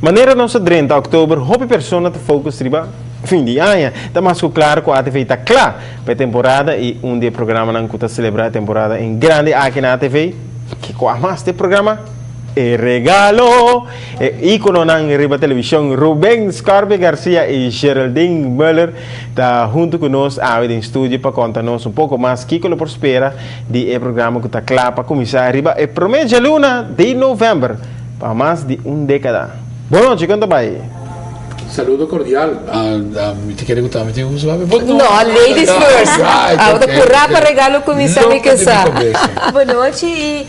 Manera nos a drenta october, hopi persona ta focus riba fin di aña. Ta mas cu claro cu ATV ta cla pa e temporada y un di e programanan cu ta celebra e temporada en grande aki na ATV. Kico a mas di e programa? E regalo! E icononan riba television Ruben Scorpio Garcia y Geraldine Muller ta hunto cu nos awe den studio pa conta nos un poco mas kico lo por spera di e programa cu ta cla pa cuminsa riba e prome djaluna di november pa mas di un decada. Bon nochi, con ta bay? Saludo cordial. Mi ta kere cu ta mi tin un suave. No, ladies first. Abo ta pura pa regalo cuminsa mi ke sa. Bon nochi y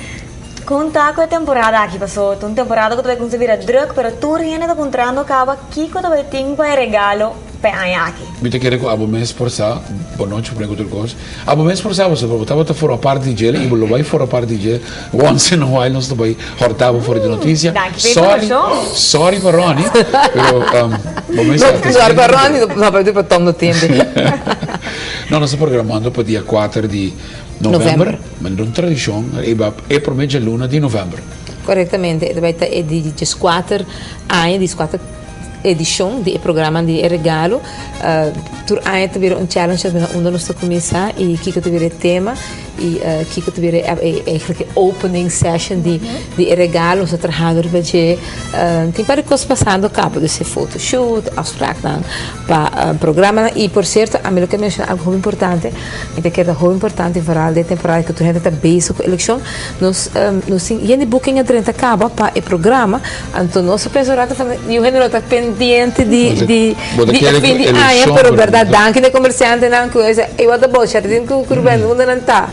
con ta cu e temporada aki paso ta un temporada cu ta bay cuminsa bira druk pero tur hende ta puntrando caba kico ta bay tin pa e regalo pa e aña aki. Mi ta kere cu abo mes por sa, bon nochi prome cu tur cos, abo mes por sa pasobra bo tabata forma parti di djel y bo lo bay forma parti di djel once in a while nos ta bay horta bo for di noticia. Danki pa e informacion. Sorry pa Ronnie, pero bo mes sa. No, sorry pa Ronnie, no pa pa Tom no tende. No, nos ta programando pa dia 4 di november, manera un tradicion riba e prome djaluna di november. Correctamente, e ta bay ta e di 14 aña, 14 edicion di e programa di e regalo. Tur aña ta bira un challenge na unda nos ta cuminsa y kico ta bira e tema y kico ta bira e eigenlijk e opening session di e regalo. Nos ta trahando riba dje. Tin par di cos pasando caba, dus e photoshoot, afspraaknan pa programanan. Y por cierto, ami lo ke menciona algo hopi importante, mi ta kere ta hopi importante vooral den temporada cu tur hende ta bezig cu eleccion. Nos nos tin yen di booking a drenta caba pa e programa, anto nos a pensa un rato van niun hende no ta pendiente di di di e fin di aña, pero berdad danki na e comerciantenan cu a bisa ey what about Sherdin cu Ruben unda nan ta?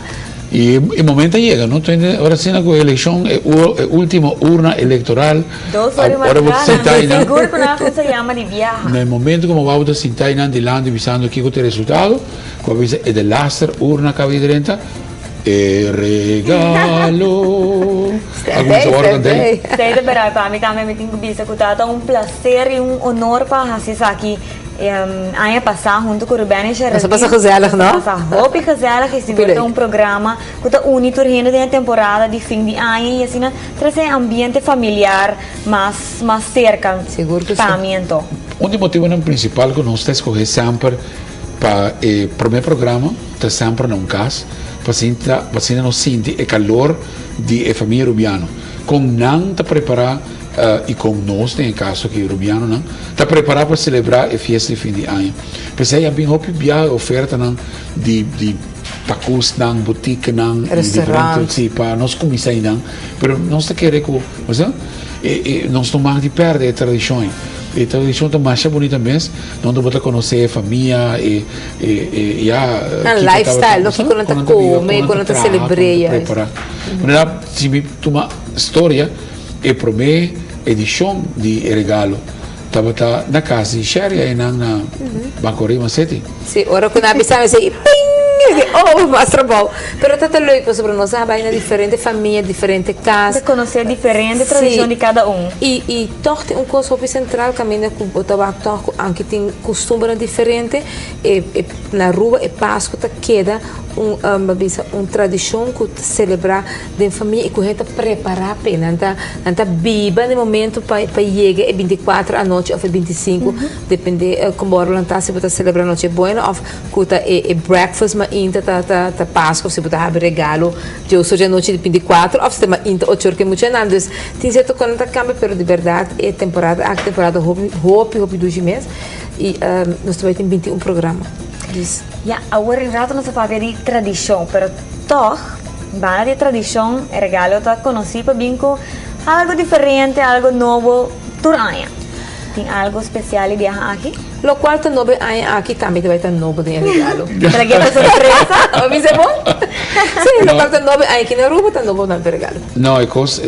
Y e momento a yega no, ora asina cu e eleccion e ultimo urna electoral Dos ora di ora bo ta madrugada, sinta mi eynan sigur cu nan a cuminsa yama di biaha. Na e momento cu bo ta sinta eynan dilanti bisando kico ta e resultado, cu a bisa e delaster urna caba di drenta, E regalo. Stand by, stand by. Esei ta berdad pa mi tambe mi tin cu bisa cu ta un placer y un honor pa haci esaki aña pasa hunto cu Ruben y Geraldine. Nos a pasa gezellig no? Nos a pasa hopi gezellig y sigur ta un programa cu ta uni tur hende den e temporada di fin di aña y asina trece e ambiente familiar mas mas cerca Sigur cu si. pa mi anto. Un di motibonan principal cu nos ta escoge semper pa e prome programa ta semper na un cas pa sinta pa asina nos sinti e calor di e famia Rubiano con nan ta prepara y con nos den e caso aki Rubianonan ta prepara pa celebra e fiesta di fin di aña. P'esey a bin hopi biaha e ofertanan di di pacusnan, boutiquenan y diferente si pa nos cuminsa eynan pero nos ta kere cu osea e e nos no mag di perde e tradicion ey. E tradicion ta masha bunita mes. Donde bo ta conoce e famia, e e e ya. Nan lifestyle, no? Kico nan ta come, con nan ta celebrea. Prepara. Manera si mi tuma storia, e prome edicion di e regalo tabata na cas di Sherry einan na Bacorima City. Si, ora cu nan a bisa mi esey, ping! Mi di, oh, mas trabou. Pero ta ta leuk pasobra nos a bay na diferente famia, diferente cas. Ta conoce diferente tradicion di cada un. Y y Tòg tin un kos hopi sentral kaminda ku bo ta wak tòg ku anke tin kustumbernan diferente, e e na Aruba e Pasku ta keda un bo bisa un tradishon ku ta selebrá den famia i ku hende ta prepará p'e. Nan ta nan ta biba den momento pa pa yega e 24 anochi òf e 25 depende kon bo ora lantá si bo ta selebrá noche buena òf ku ta e e breakfast mainta ta ta ta Pasku òf si bo ta habri regalo Dios ochi anochi di 24 òf si ta mainta ocho ora ku e muchanan. Dus Tin cierto cosnan ta cambia pero di berdad e temporada aki temporada hopi hopi hopi dushi mes y nos ta bay tin 21 programa dus. Ya, awor un rato nos a papia di tradicion pero toch banda di e tradicion e regalo ta conoci pa bin cu algo diferente algo nobo tur aña. Tin algo special e biaha aki? Locual ta nobo e aña aki tambe ta bay ta nobo den e regalo. Pero ke ta sorpresa? Bo bisa bon? Si, locual ta nobo e aña aki na Aruba ta nobo na regalo. No, e kos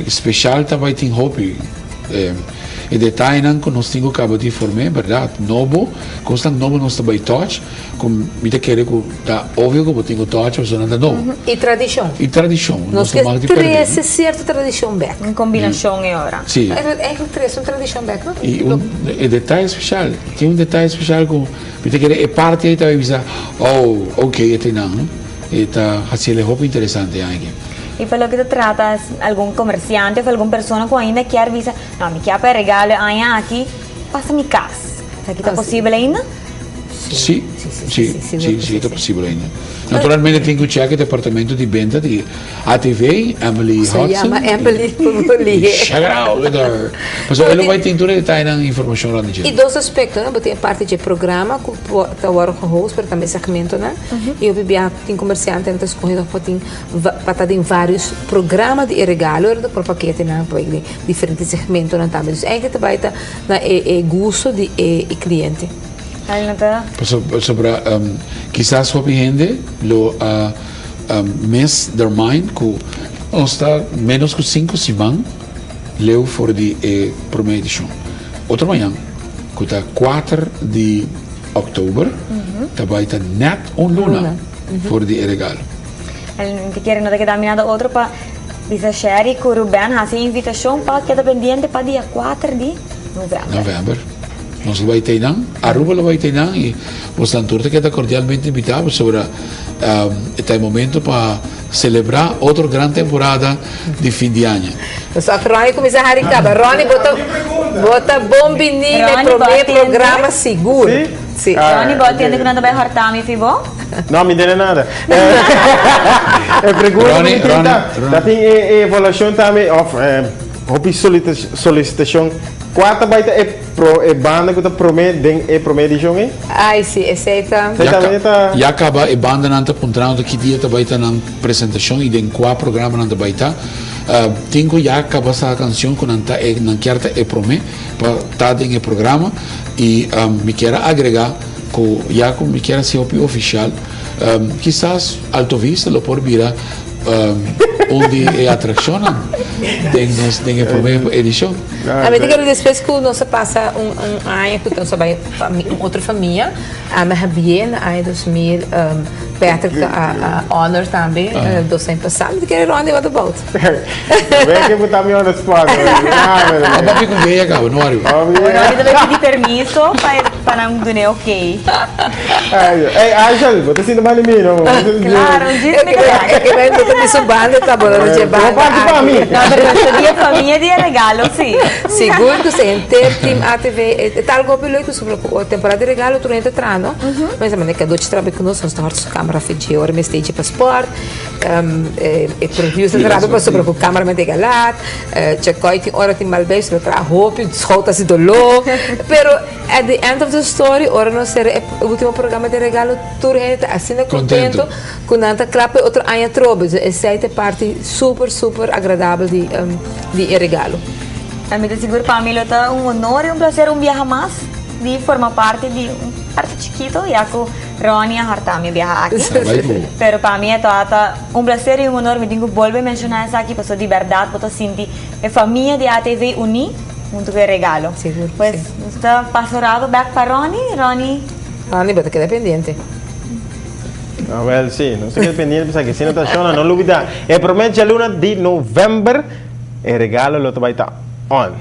speshal ta bai tin hopi. E detayenan ku nos tin ku kaba di form'é, bèrdat, nobo, kosnan nobo nos ta bai tòch, ku mi ta kere ku ta obvio ku bo tin ku tòch pasobra nan ta nobo. I tradishon. I tradishon. Nos ke trese sierto tradishon bèk. Un kombinashon e ora. Si. Eigenlijk trese un tradishon bèk, no? I un e detaye speshal, tin un detaye speshal ku mi ta kere e parti ei ta bai bisa, oh, oke, e ta einan, no? E ta hasiel e hopi interesante aki. Y pa loke ta trata algun comerciante of algun persona cu ainda kier bisa, "No, mi kier pa regalo aña aki, pasa mi cas." Esaki ta posibel ainda? Si, ta posibel ainda. Naturalmente tin cu check e departamento di benta di ATV, Emily Hudson. Yama Emily, por Check it out with her. So, e lo bay tin tur detaye y informacion rond di Y dos aspecto, no? Tin parti di programa cu ta wordo gehost, pero tambe segmento, no? Y hopi bia tin comerciante ta scoge pa tin pa ta den varios programa di regalo, e por pakete, no? Pa diferente segmento, no, tambe. Dus eigenlijk tambe ta na e gusto di e cliente. Ay, no ta. Sobre kisas hopi hende lo miss their mind cu nos ta menos cu 5 siman leu for di e prome edicion. Otro mañan, cu ta 4 di october, ta bay ta net un luna for di e regalo. Mi kier no keda nada otro pa bisa Sherry cu Ruben haci invitacion pa keda pendiente pa dia 4 di november. November. Nos lo bay ta, Aruba lo bay ta y boso tur ta keda cordialmente invita sobre e momento pa celebra otro gran temporada di fin di aña. So, Ronnie cuminsa hari caba. Ronnie, bo ta, bo ta bon bini na prome programa sigur. Si? Si. Ah, Ronnie, bo tende cu nan bay horta mi fi bo? No, mi tende nada. E pregunta Ronnie, cu Ronnie, ta, Ronnie. ta tin evaluacion tambe of hopi solicitacion. Cua ta bay ta e banda cu ta prome den e prome edicion, eh? Ai, si, esey ta. Esey tambe ta. Ya caba e banda nan ta puntrando ki dia ta bay ta nan presentacion y den cua programa nan ta bay ta. Tin cu ya caba sa cancion cu nan ta e nan kier ta e prome pa ta den e programa y mi kier agrega cu ya cu mi kier haci hopi oficial, kisas Alto Vista lo por bira un di e atraccion den nos den e prome edicion. Ami ta kere despues cu nos a pasa un aña cu nos a bay un otro famia, ami Javier na aña 2000, Patrick a honor tambe 2 aña pasa. Mi ta kere Ronnie, what about? Ven cu bo ta mi on the spot. Ah, papi cu ya caba, no worry. Ronnie tambe pidi permiso pa nan dune ok. Hey, Angel, bo ta sinti mal di mi, no? Claro, djis mi E que ben bo ta mi su banda ta bo no je banda. Parti pa mi. No, pero di famia di regalo, si. Sigur cu si henter team ATV e ta algo leuk sobre e temporada di regalo tur hende tra, no? Mas a manera cadeautje traha cu nos, nos ta hort su camera fidje ora mes stage pa sport, e producer traha pa sobre cu camera met galat, Chacoy tin ora tin mal bij, sobre traha hopi, schout asi dolor, pero at the end of the story, ora nos cera e ultimo programa di regalo, tur hende ta asina contento cu nan ta cla pa otro aña trobe. So, esey ta parti super, super agradabel di e regalo. Ami ta sigur pa mi lo ta un honor y un placer un biaha mas di forma parti di un parti chikito, ya cu Ronnie a horta mi biaha aki. Bay bo. Pero pa mi ta un placer y un honor, mi tin cu bolbe menciona esaki, paso di berdad bo ta sinti e famia di ATV uni hunto cu e regalo. Sigur, Pues, si. nos ta pasa rato back pa Ronnie. Ronnie, Ronnie, bo ta keda pendiente. Ah, wel, si. Nos ta keda pendiente, pensa cu si no ta shona, no lubida. E prome luna di november, e regalo lo bay ta on.